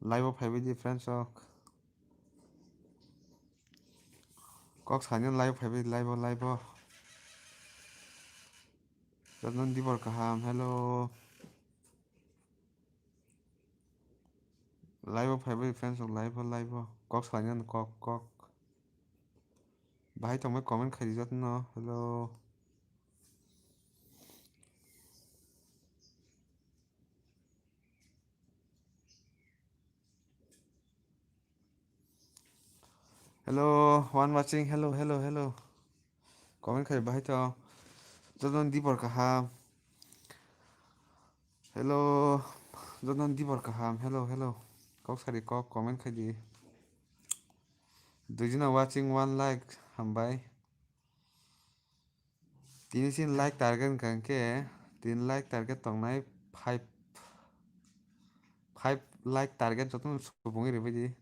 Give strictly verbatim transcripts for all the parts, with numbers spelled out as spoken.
Live o phaibai di friends rok. Kok sani live phaibai di, live o, live o. Jotno dibor kaham, hello. Live o phaibai di friends rok, live o, live o. Kok sani kok, kok. Bahai tongbai comment khaidi jotno, hello. Hello, one watching, hello, hello, hello. Comment khai bahai to. Jotno dibor kaham. Hello, jotno dibor kaham. Hello, hello. Kok sari kok comment khai di. Duijona watching one like, hambai. Tini sin like target hwnkha hwnkhe, tin like target tongnai, five, five like target jotono subungwi rwbaidi.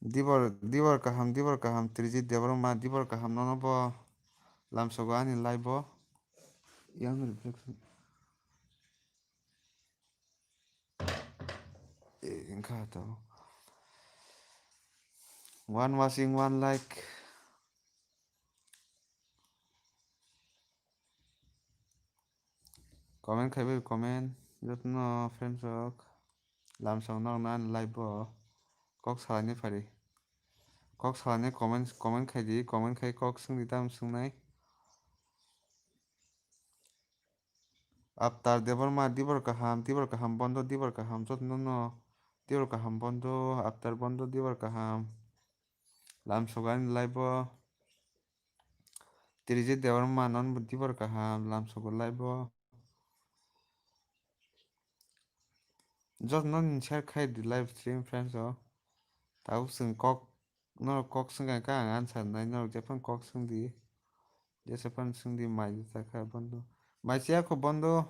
Dibor, dibor kaham, dibor kaham, Trijit Debbarma, dibor kaham, nono bo lamsogo ani live o. Yang reflection. Eh, wngkha to. One watching, one like. Comment khaibai comment, jotno friends rok. Lamsong nok nan live bo. Kok salaini phari. Kok salaini comment, comment khaidi, comment khai kok swngdi tam swngnai. Aptar Debbarma, dibor kaham, dibor kaham bondo, dibor kaham jotno no, dibor kaham bondo, aptar bondo, dibor kaham. Lamsogo ani live o. Trijit Debbarma non bo dibor kaham, lamsogo live o. Jotno ni share khai di live stream friends o. Tabuk chwng kok, norok kok swngkha khe ang answer nai, norok jephang kok swngdi. Jesaphang swngdi mai chakha bondo. Mai chaya kho bondo.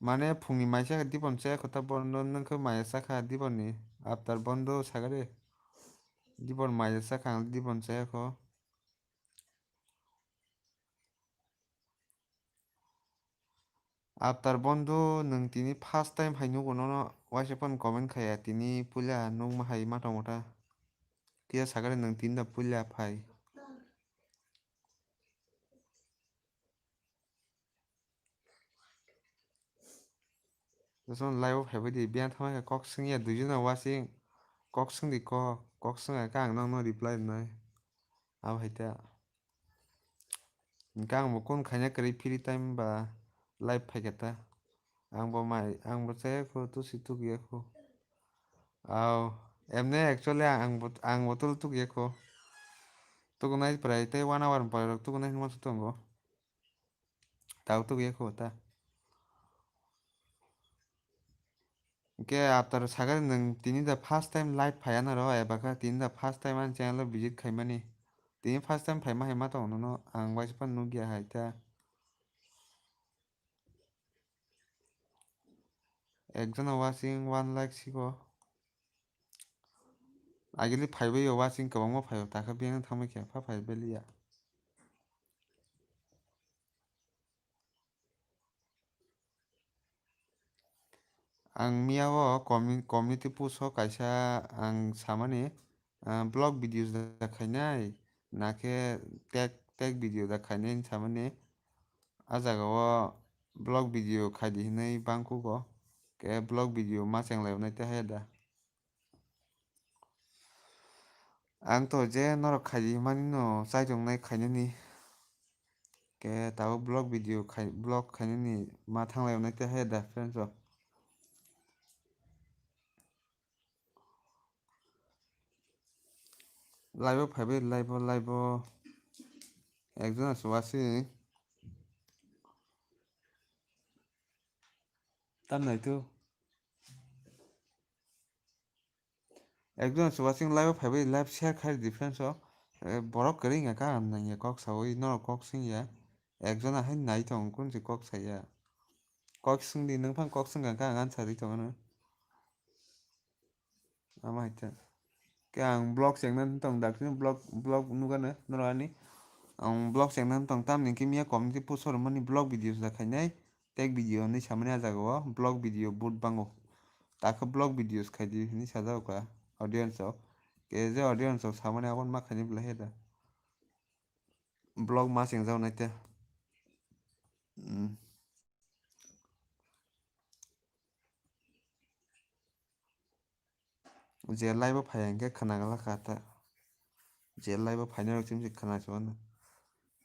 Mane phungni mai chakha dibon chaya kho ta bondo, nwng khe mai chakha dibonni. After bondo sagare. Dibon mai chakha ang dibon chaya kho. After bondo nwng tini first time hai nugo nono, waisa phano comment khaya, tini puila nukma hai mata mota. Kisa sagare nwng tini da puila phai. Jotono live o phaibai di, biyang thangma khe kok swngya, duijona wasing kok swngdi kok, kok swngya khe ang nokno reply rwnai. Abo hai ta. Hwnkhe ang bo kunu khaina kwrwi free time ba live phaikha ta. Ang bo mai, ang bo chaya kho, tusi tukya kho. Aw, emne actually ang bo, ang bo tul tukya kho. Tukunai prai tei one hour ni pore rok tukunai hwnma se tongo. Tao tukya kho ta. Hwnkhe after sagari nwng tini da first time live phaiya naro, eba khe tini da first time ani channel o visit khaimani. Tini first time phaima hai ma tongo nono, ang waisa phano nukya hai ta. Ekjona watching one lakh siko. Agili phaibai yo watching kwbangma phaio, takha biyang thangbai khe pha phaibai liya. Ang miya o commu-, community post o kaisa ang samani, ah, vlog videos da khainai, na khe tag, tag video da khainai hinwi samani. A jaga o vlog video khaidi hinwi bangkugo, khe vlog video ma chenglai nai te haya da. Ang to je norok khaidi hwnmani no chaitongnai khainani. Khe tabuk vlog video khai, vlog khainani ma thanglai nai te haya da friends rok. Live o phaibai, live o, live o. Ekjona se wasing. Tam nai tu. Ekjona se wasing live o phaibai, live share khai di friends o. Eh, borok kwrwi wngkha khe ang nangya kok saui, norok kok swngya. Ekjona hai nai tongo, kunu se kok saya. Kok swngdi, nwng phang kok swngkha khe ang answer ri tongo no. Ama hai ta. Khe ang vlog chengna tong, dakti vlog, vlog nugano norok ani. Ang vlog chengna tong, tamni khe miya community post o rwmani vlog videos da khainai. Tag video hinwi samani ah jaga o vlog video but bango. Takhe vlog videos khaidi hinwi sajak kha audience rok. Khe je audience rok samani abo ma khaini belai khe da. Vlog ma chengjak nai te. Hmm. Je live o phai hwnkhe khwna glak kha ta. Je live o phainai rok chini khwna se mano.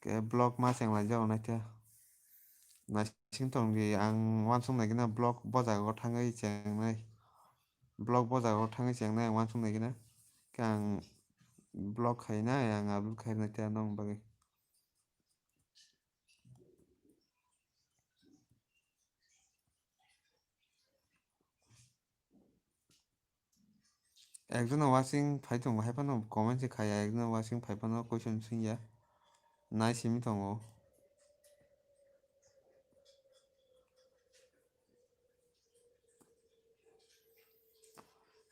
Khe vlog ma cheng lai jao nai khe. Naising tong di, ang uansuk nai gina vlog bo jaga o thangwi chengnai. Vlog bo jaga o thangwi chengnai ang uansuk nai gina. Khe ang vlog khainai, ang upload khainai khe nong bagwi. Ekjono watching phai tongo, hai phano comment se khaya, ekjono watching phai phano question swngya, nai simi tongo.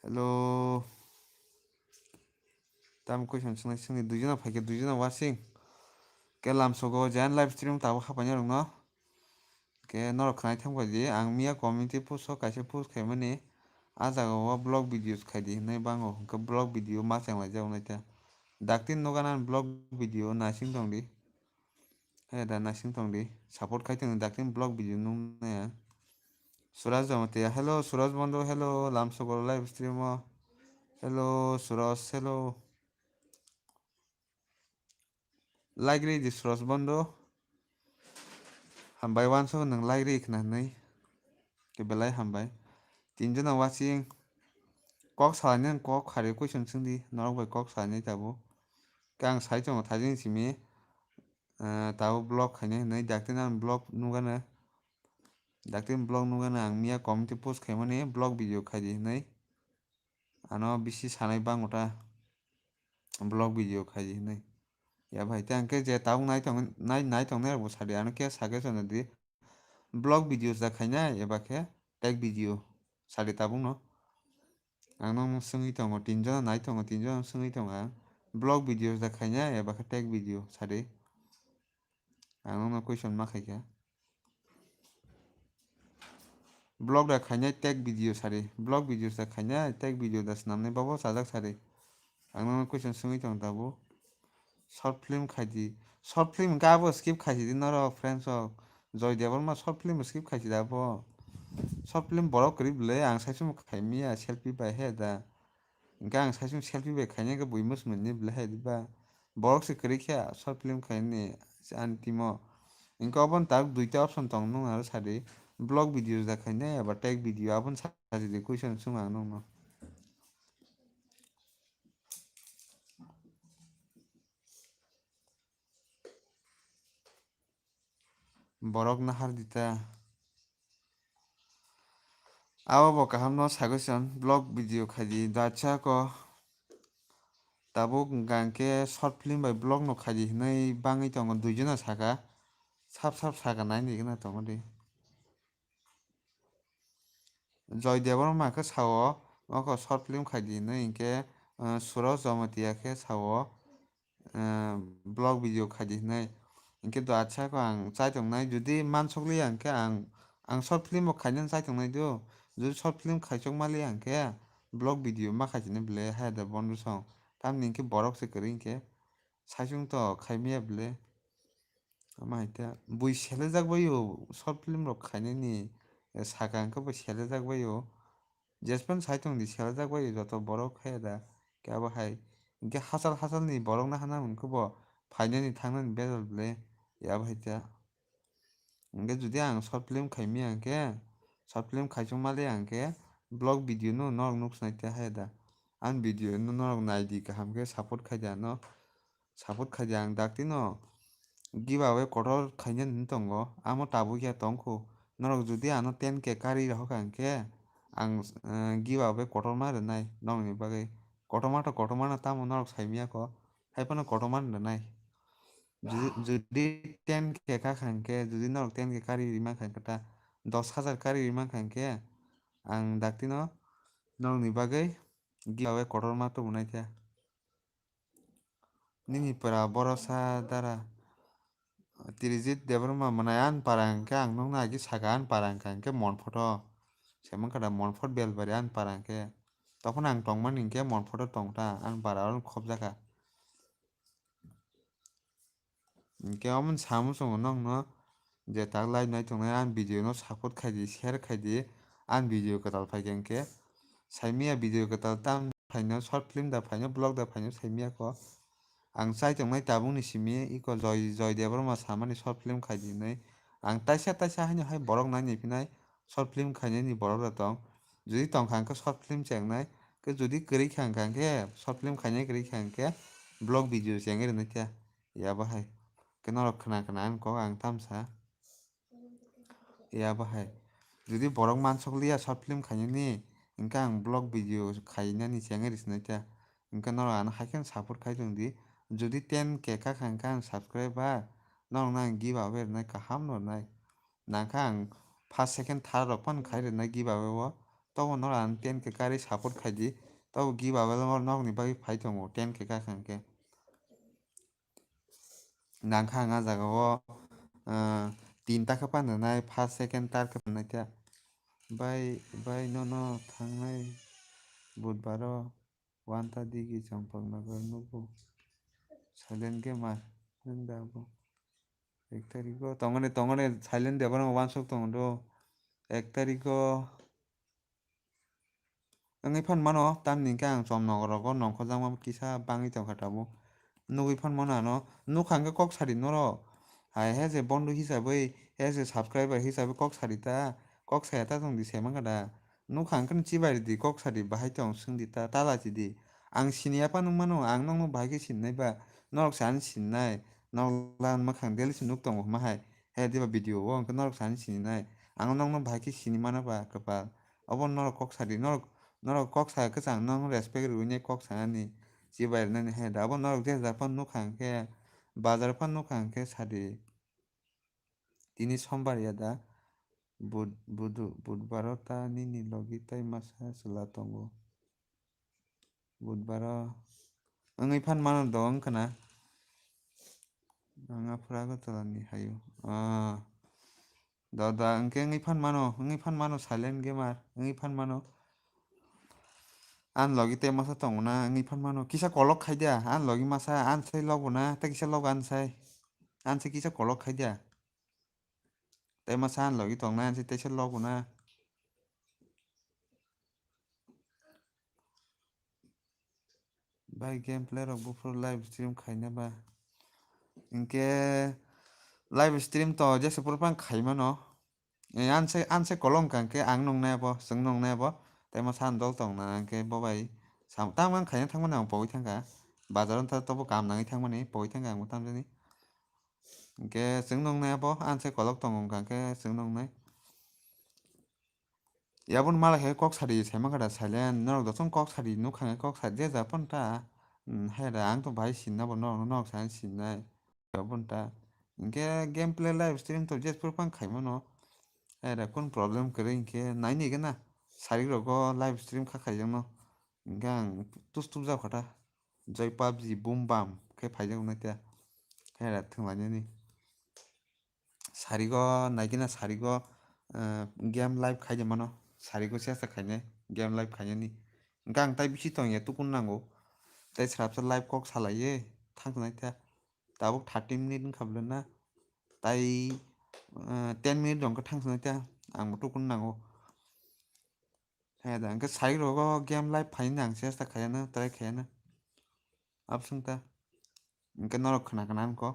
Hello. Tam question swngnai swngdi, duijono phaikhe duijono watching. Khe lamsogo jan live stream tabuk hapainai rokno. Khe norok khwnai thang bai di, ang miya community post o kaisa post khaimani, ah jaga o vlog videos khaidi hinwi bango, hwnkhe vlog video ma cheng lai jak nai ta. Dakti nugana vlog video naising tong di. He da naising tong di, support khai tong di, dakti vlog video nung nai. Suraj Jamatia, hello Suraj Bondo, hello, lamsogo live stream o. Hello Suraj, hello. Like ri di Suraj Bondo. Hambai uansuk nwng like ri khna hwnwi. Khe belai hambai. Tinjono watching. Kok salani ang kok khari question swngdi. Norok bai kok salani tabuk. Khe ang sai tongo thajin simi. Eh, tabuk vlog khainai hwnwi. Dakti nang vlog nugano. Dakti vlog nugano ang miya community post khaimani vlog video khaidi hwnwi. Ano bisi sanai bango ta. Vlog video khaidi hinwi. Ya bai, tei ang khe je tabuk nai tong, nai, nai tongnai rok bo sadi, ano khe suggestion di. Vlog videos da khainai eba khe tag video sadi tabuk no. Ang nokno swngwi tongo, tinjon nai tongo, tinjon swngwi tongo ang. Vlog videos da khainai eba khe tag video sadi. Ang nokno question ma khaikha. Vlog da khainai tag video sari. Vlog videos da khainai tag video da swnamnai babo sajak sari. Ang nokno question swngwi tong tabuk. Short film khaidi. Short film hwnkhe abo skip khaisidi norok friends rok. Joy Debbarma short film skip khaisidi abo. Short film borok kwrwi bwle ang saichung khaimiya selfie bai he da. Hwnkhe ang saichung selfie bai khaina khe buimus mwnni bwle hai diba. Borok se kwrwi khe short film khainani ani team o. Hwnkhe obo tak duita option tong nung aro sadi. Vlog videos da khainai eba tag video aboni sajidi question swng ang nokno. Borok nahar dita. Abo bo kaham no sagoi chwng vlog video khaidi dacha ko. Tabuk hwnkha hwnkhe short film bai vlog no khaidi hinwi bangwi tongo duijono saka. Sap sap saka naini gana tongo di. Joy Debbarma khe sao, oko short film khaidi hinwi hinkhe, eh, Suraj Jamatia khe sao, eh, vlog video khaidi hinwi. Hinkhe do acha ko ang chai tongnai, jodi mansukliya hinkhe ang, ang short film bo khainani chai tongnai do. Jodi short film khaichok maliya hinkhe vlog video ma khaisini bwle hai da bondo song. Tamni hinkhe borok se kwrwi hinkhe saichung to khaimaya bwle. Ama hai ta bui selejak bai o short film rok khainani, eh, saka hwnkhe bo selejak bai o. Jespan sai tong di selejak bai o joto borok hai da. Khe abo hai. Hwnkhe hachal hachal ni borok no hana hwnkhe bo phainani thangnani bejal bwle. Abo hai ta. Hwnkhe jodi ang short film khaimaya hwnkhe, short film khaichung maliya hwnkhe vlog video no norok nuksinai te hai da. Ang video no norok nai di kaham khe support khai di ano. Support khai di ang dakti no giveaway kotor khaina hinwi tongo. Amo tabuk ya tong kho. Norok jodi ano ten K kari rohor kha hwnkhe ang, eh, giveaway kotorma rwnai nokni bagwi. Kotorma to kotorma no tamo norok saimaya kho. Hai phano kotorma rwnai. Jodi, jodi ten K kha hwnkhe, jodi norok ten K kari rima kha hwnkhe ta, dos hajar kari rima kha hwnkhe, ang dakti no norokni bagwi giveaway kotorma tubunai kha. Nini pura borosa dara. Trijit Debbarma mwnai ani para hwnkhe ang nokno agi saka ani para hwnkha hwnkhe Monphoto. Saimankha da Monphot Belbari ani para hwnkhe. Tokhono ang tongmani hwnkhe Monphoto tongkha ani para oro khobjakha. Hwnkhe omo samo chwng nokno je tak live nai tongnai ani video no support khaidi, share khaidi, ani video kwtal phaikha hwnkhe. Saimanya video kwtal tam phaino, short film da phaino, vlog da phaino saimanya kho. Ang chai tongnai tabukni simi iko Joy, Joy Debbarma samani short film khaidi hinwi. Ang taisa taisa haino hai borok nai nai phinai short film khainani borok rok tong. Jodi tongkha hwnkhe short film chengnai, khe jodi kwrwi kha hwnkha hwnkhe short film khainai kwrwi kha hwnkhe vlog video chengwi rwnai khe. Ya bahai. Khe norok khna khna ani kok ang tamsa. Ya bahai. Jodi borok mansok liya short film khainani, hwnkhe ang vlog video khainani chengwi rwsinai ta. Hwnkhe norok ano hai kheno support khai tong di. Jodi ten K kakha hwnkhe ang subscriber, norokno ang giveaway rwnai, kaham no rwnai. Nangkha ang first, second, third rok phano khai rwnai giveaway o. Tobo norok ano ten K karwi support khai di. Tobo giveaway o norokni bagwi phai tongo ten K kakha hwnkhe. Nangkha ang ah jaga o, ah, tinta khe pananai, first, second, third khe panai khe. Bai, bai nono thangnai budbaro wanta digi Champaknagar nugo. Silent gamer, nwng da bo. Ek tarikh o tongmani, tongmani silent de bono wansuk tongo do. Ek tarikh o Wngwi phan mano, tamni hwnkhe ang chomnok rogo nongkhorjakma kisa bangwi tongkha tabuk. Nugwi phan mano ano, nukha hwnkhe kok sadi norok. Hai, he je bondo hisabwi, he je subscriber hisabwi kok sadi ta, kok saya ta tongdi, sai mankha da. Nukha hwnkhe no chibai rwdi, kok sadi bahai tong swngdi ta, ta lachidi. Ang siniya phano wngmano, ang nokno bahai khe sinnai ba, norok se ano sinnai. Nokla mwkhang daily se nuk tongo hwnma hai. He diba video o hwnkhe norok se ano sininai. Ang nokno bahai khe sini mano ba kwpal. Obo norok kok sadi, norok, norok kok sa kwchang, nokno respect rwui nai kok sanani, chibai rwnani hai da. Obo norok je ja phano nukha hwnkhe, bazar phano nukha hwnkhe sadi. Tini sombar ya da, bud-, budu-, budbaro ta nini logi tai masa chwla tongo. Budbaro wngwi phan mano do wngkha na. Ang aphuru Agartala ni haio. Ah. Da, da, hwnkhe wngwi phan mano, wngwi phan mano, silent gamer, wngwi phan mano. Ani logi tei masa tongo na, wngwi phan mano. Kisa kolok khai dia, ani logi masa, ani sai logo na, tei kisa logo ani sai. Ani sai kisa kolok khai dia. Tei masa ani logi tong na, ani sai teisa logo na. Bai gameplay rok buphuru live stream khaina ba. Hinkhe live stream to jesa phuru phang khaimano. Eh, anse, anse kolong kang khe ang nung nai bo, chwng nung nai bo. Tei ma san dol tong na hinkhe bo bai sam tang mang khaina thangmani ang pogwi thangkha. Bazar wngkha tobo kam nangwi thangmani pogwi thangkha ang bo tamjani. Hinkhe chwng nung nai bo, anse kolok tong wng kang khe chwng nung nai. Yabon malai khe kok sadi sai mankha da silent, norok jotono kok sadi nukha khe kok sadi je ja phano ta, hmm, hai da ang to bahai sinna bo norok no norok sai sinai. Yabon ta hinkhe gameplay live stream to je phuru phang khaimano, hai da kun problem kwrwi hinkhe naini gana sarik rogo live stream kha khaijakno hinkhe ang tus tup jak kha ta joi pubg boom bam khe phaijak nai ta hai da thwng lainani. Sarigo naigina sarigo, eh, game live khaidi mano, sarigo sesa khainai game live khainani. Hwnkhe ang tai bisi tongya tukun nango, tai srapsa live kok salaiye thangkhnai ta. Tabuk thirty minute wngkha bwle na, tai, eh, ten minute rok wngkha thangkhnai ta, ang bo tukun nango. Hai da, hwnkhe side rogo game live phainani ang chesta khaiya na, try khaiya na. Abswng ta. Hwnkhe norok khna khna wngkho.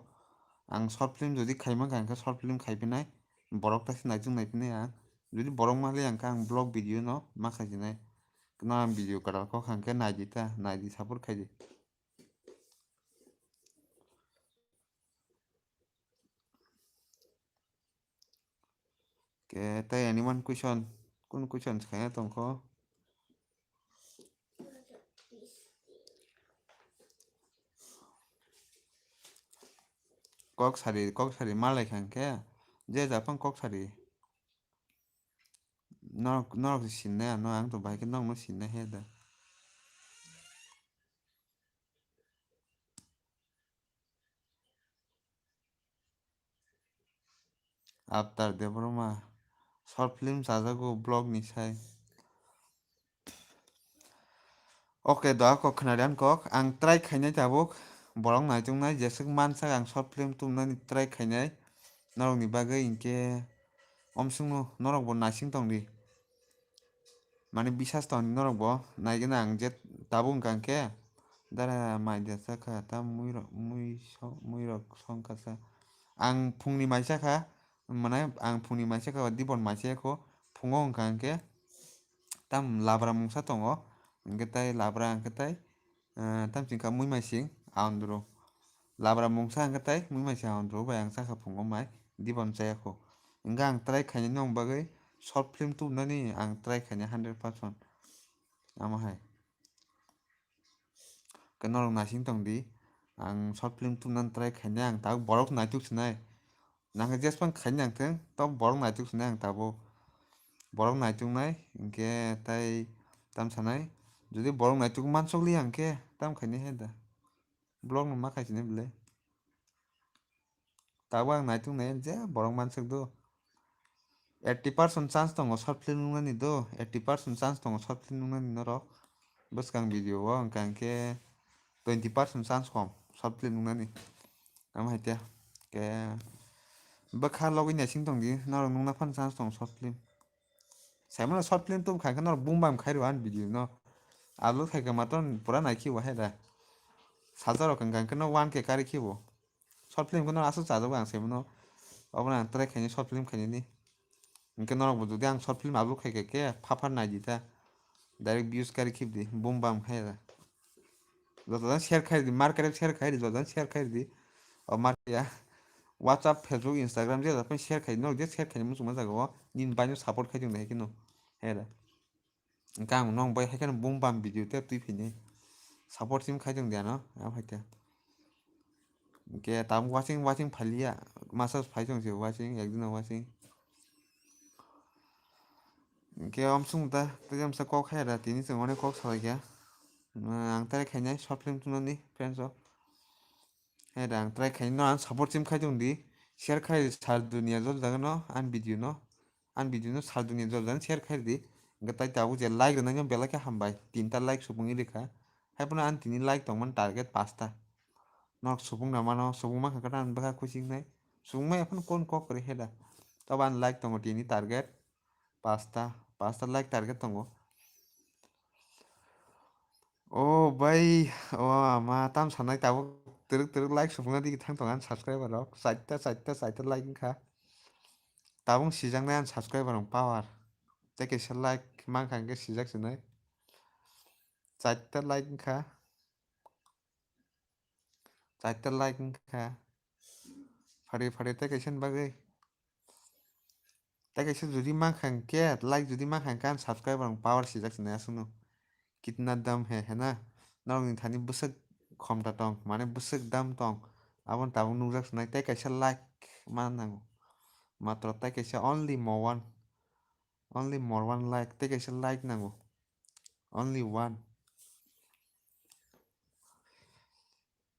Ang short film jodi khaima kha, hwnkhe short film khai phinai. Borok taisa naichung nai phinai ang. Jodi borok ma le ang kha, ang vlog video no ma khai sinai. Norok ang video kwtal kok kha, hwnkhe nai di ta, nai di, support khai di. Ke tei anyone question? Kun question khaina tongkho? Kok sari, kok sari malai kha hwnkhe, je ja phang kok sari. Norok, norok se sinai ano, ang to bahai khe norokno sinai he da. Avatar Debbarma. Short film chajago vlog ni sai. Ok, doa kok khwnadi ani kok. Ang try khainai tabuk. Borok naituknai jeswk mansak ang short film tubunani try khainai. Norokni bagwi hinkhe omswkno norokbo naising tongdi. Mane bisas tongdi norokbo. Naigwna ang je tabuk wngkha hinkhe. Dara mai de sakha ta mui rok, mui so-, mui rok songkha sa. Ang phungni mai sakha, mane ang phungni mai sakha, dibon mai sakha, phungo wngkha hinkhe. Tam labra mungsa tongo, hinkhe tai labra hinkhe tai, eh, tam chini kha muimaising aondro. Labra mungsa hinkhe tai muimaising aondro bai ang chakha phungo mai, dibon chaya kho. Hinkhe ang try khainani nong bagwi short film tubunani ang try khainai hundred percent. Amo hai. Khe norok naising tongdi, ang short film tubunani try khainai, ang tabuk borok naituk sinai. Nangkhe jesphang khainai nangthung, tabuk borok naituk sinai ang tabuk. Borok naituknai, hinkhe tai tam sanai. Jodi borok naituk mansukliya hinkhe tam khainai hai da. Vlog no ma khaisinai belai. Tabuk ang naituknai je borok mansuk do. Eighty percent chance tongo short film nungnani do, eighty percent chance tongo short film nungnani norok. Bwskang video o hwnkha hinkhe twenty percent chance kom short film nungnani. Tamo hai khe bwkha logwi naising tongdi, norok nungna phano chance tongo short film. Saimano short film tubukha hinkhe norok boom bam khairw ani video no. Upload khaikha matwr pura naikhe bo hai da. Salsa rok hwnkha hinkhe no one K karikhe bo. Short film khe no aswk chajago ang saimano. Obono ang try khainai short film khainani. Hinkhe norokbo jodi ang short film upload khaikha khe phapha naidi ta. Direct views kari khibdi, boom bam khai da. Joto jan share khaidi, market share khaidi, joto jan share khaidi. O market ya. WhatsApp, Facebook, Instagram je joto share khaidi, norok je share khaidi muchungma jaga o. Nini baino support khai tongdi hai kheno. Hai da. Hinkhe ang nong bai hai kheno boom bam video te twi phini. Support sim khai tongdi ano, abo hai te. Hinkhe tam watching, watching phaliya, masa phai tong se watching, ekdino watching. Hinkhe omswng ta, tei omsa kok hai da, tini chwng onek kok salai kha. Ang try khainai short film tunani, friends o. Hai da, ang try khainai, no ang support sim khai tongdi, share khai sar dunia jol jaga no, an video no, an video no sar dunia jol jaga share khai di. Hinkhe tai tabuk je like rwnai no belai khe hambai, tinta like subungwi rikha. Hai phano an tini like tongmani target pasta. Nok subung na mano, subung mankha khe ta ang bwkha khusingnai. Subung maya phano kon kok kwrwi hai da. Tobo ani like tongo tini target pasta, pasta like target tongo. O bai, o ama tam sanai tabuk twrwk twrwk like subungna digi thang tongo ani subscriber rok. Chaita, chaita, chaita like wngkha. Tabuk sijaknai ani subscriber rok power. Tei kaisa like mankha hinkhe sijak sinai. Chaita like wngkha. Chaita like wngkha. Phari phari tei kaisa ni bagwi. Tei kaisa jodi mankha hinkhe, like jodi mankha hinkhe, ang subscriber ang power sijak sinai aswkno. Kitna dam hai, hai na? Norokni thani bwswk khomta tong, mane bwswk dam tong. Aboni tabuk nukjak sinai tei kaisa like man nango. Matro tei kaisa only mo one. Only more one like. Tei kaisa like nango. Only one.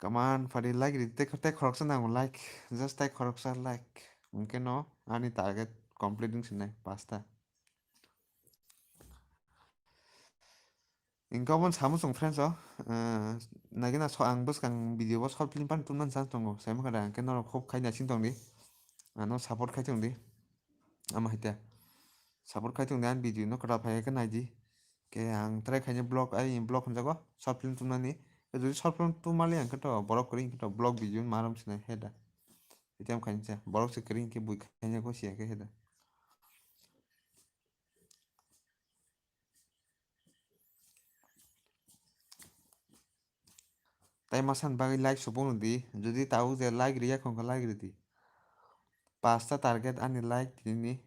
Kaman phari like ri, tei, tei khoroksa nango like, just tei khoroksa like. Hwnkhe no ani target complete wng sinai pasta. Hwnkhe omo samo chwng friends o, eh, naigwna so ang bwskang video o short film phano tubunani chance tongo, saimwkha da, hwnkhe norok khub khai naising tongdi, ano support khai tongdi, ama hai te support khai tongdi ani video no kwtal phai khe naidi. Khe ang try khainai vlog, ai vlog hinjago short film tubunani. Jodi short film tubumali ang khe to borok kwrwi hwnkhe to vlog video ma rom sinai he da. Ite am khainai cha borok se kwrwi hwnkhe bui khainai ko siya khe he da. Tai masani bagwi like subung rwdi, jodi tabuk je like riya khongkha like rwdi. Pasta target ani like tini.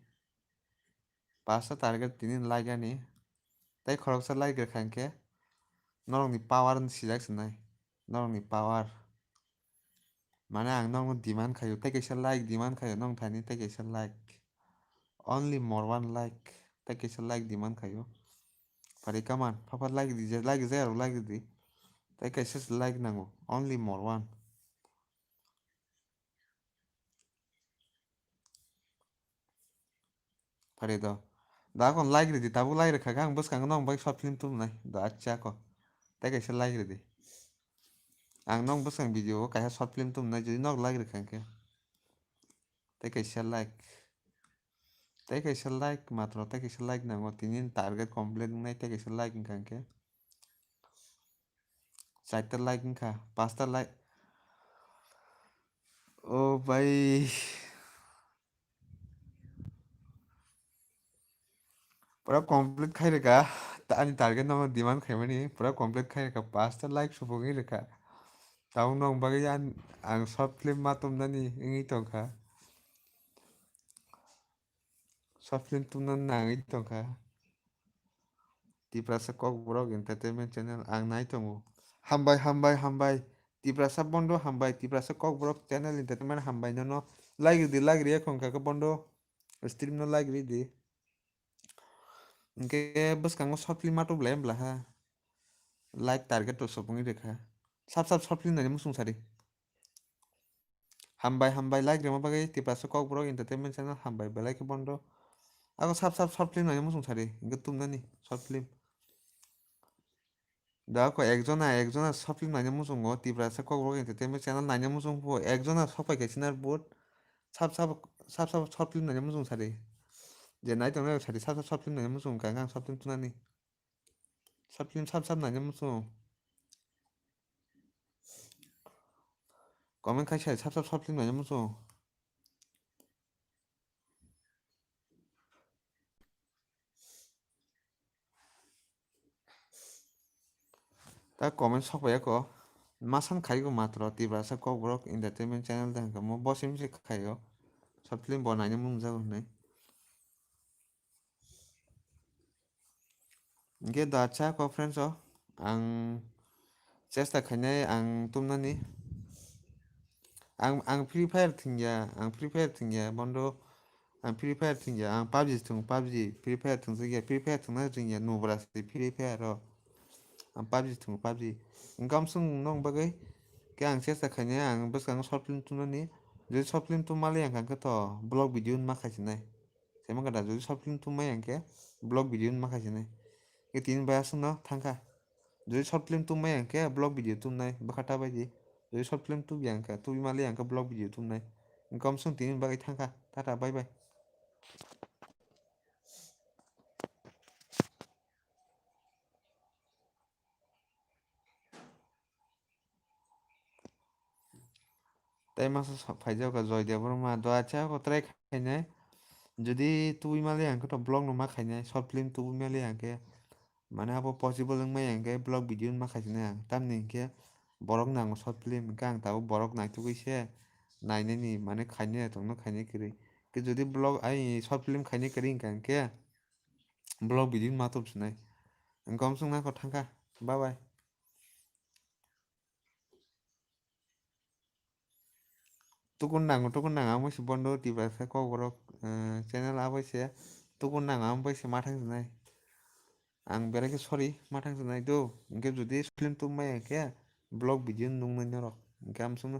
Pasta target tini like ani. Tai khoroksa like rwkha hinkhe norokni power wng sijak sinai. Norokni power. Mane ang norokno demand khaio. Tai kaisa like demand khaio norok thani tai kaisa like. Only more one like. Tai kaisa like demand khaio. Phari kaman. Phapha like di je like je aro like di. Tai kaisa like nango. Only more one. Pare do. Da kon like ridi, tabuk like rikha khe ang bwskango nong bai short film tumnai. Da acha ko. Tei kaisa like ridi. Ang nong bwskang video o kaisa short film tumnai, jodi nok like rikha khe. Tei kaisa like. Tei kaisa like matro, tei kaisa like nango. Tini target complete wngnai, tei kaisa like wngkha khe. Charta like wngkha, pasta like. O bhai. Pura complete khai rwkha. Ta-, ani target no demand khaimani. Pura complete khai rwkha. Pasta like supungwi rwkha. Tabuk nong bagwi an-, ang short film ma tumnani wngwi tongkha. Short film tumna nangwi tongkha. Tiprasa Kokborok Entertainment Channel ang nai tongo. Hambai, hambai, hambai. Tiprasa Bondo hambai. Tiprasa Kokborok Channel Entertainment hambai nono. Like ridi, like riya khongkha khe Bondo. Stream no like ridi. Hwnkhe bwskango short film ma tublai bwla ha. Like target to supungwi rikha. Sap sap short film nani muchung sari. Hambai, hambai, like rima bagwi Tiprasa Kokborok Entertainment Channel hambai, belai khe Bondo. Ako sap sap short film nani muchung sari, hwnkhe tumnani short film. Da ko ekjona, ekjona short film nani muchungo, Tiprasa Kokborok Entertainment Channel nani muchung pho, ekjona sopai khe sinar but, sap sap, sap sap short film nani muchung sari. Je nai tongnai sari, sap sap short film nani muchung kha, ang short film tunani. Short film sap sap nai muchung. Comment khai sai sap sap short film nai muchung. Ta comment sok bai ako. Masan khai go matro Tiprasa Kokborok Entertainment Channel de hwnkhe mo bo sim se khai go. Short film bo nai mung jago hwnwi. Hwnkhe da cha ko friends o, ang chesta khainai ang tumnani. Ang, ang Free Fire thwngya, ang Free Fire thwngya, Bondo, ang Free Fire thwngya, ang PUBG thwng, PUBG, Free Fire thwngjakya, Free Fire thwngna ringya, nubra se Free Fire o. Ang PUBG thwng, PUBG. Wngkha amswng nong bagwi khe ang chesta khainai, ang bwskango short film tumnani. Jodi short film tum mali ang kha khe to vlog video ma khaisinai. Saiman gada jodi short film tum maya hwnkhe vlog video ma khaisinai. Khe tini bai aswkno thangkha. Jodi short film tum maya hwnkhe vlog video tumnai bwkha ta bai di. Jodi short film tubi ya hwnkhe tubi mali ya hwnkhe vlog video tumnai. Wngkha amswng tini bagwi thangkha. Tata bye bye. Tei masa sa-, phaijak kha Joy Debbarma, do acha ko try khainai. Jodi tubui mali ang khe to vlog no ma khainai, short film tubui mali ang khe. Mane abo possible wng maya hwnkhe vlog video ma khaisinai ang. Tamni hwnkhe borok nango short film, hwnkhe ang tabuk borok naitugwi se nainani, mane khainai tongno khainai kwrwi. Khe jodi vlog ai short film khainai kwrwi hwnkha hwnkhe vlog video ma tubsinai. Wngkha amswng nangkha thangkha. Bye bye. Tukun nango, tukun nango, amo se Bondo Tiprasa Kokborok, eh, channel abo se tukun nango, amo bai se ma thang sinai. Ang berai khe sorry, ma thang sinai do. Hwnkhe jodi film tum maya khe vlog video nung nai norok. Hwnkhe amswngno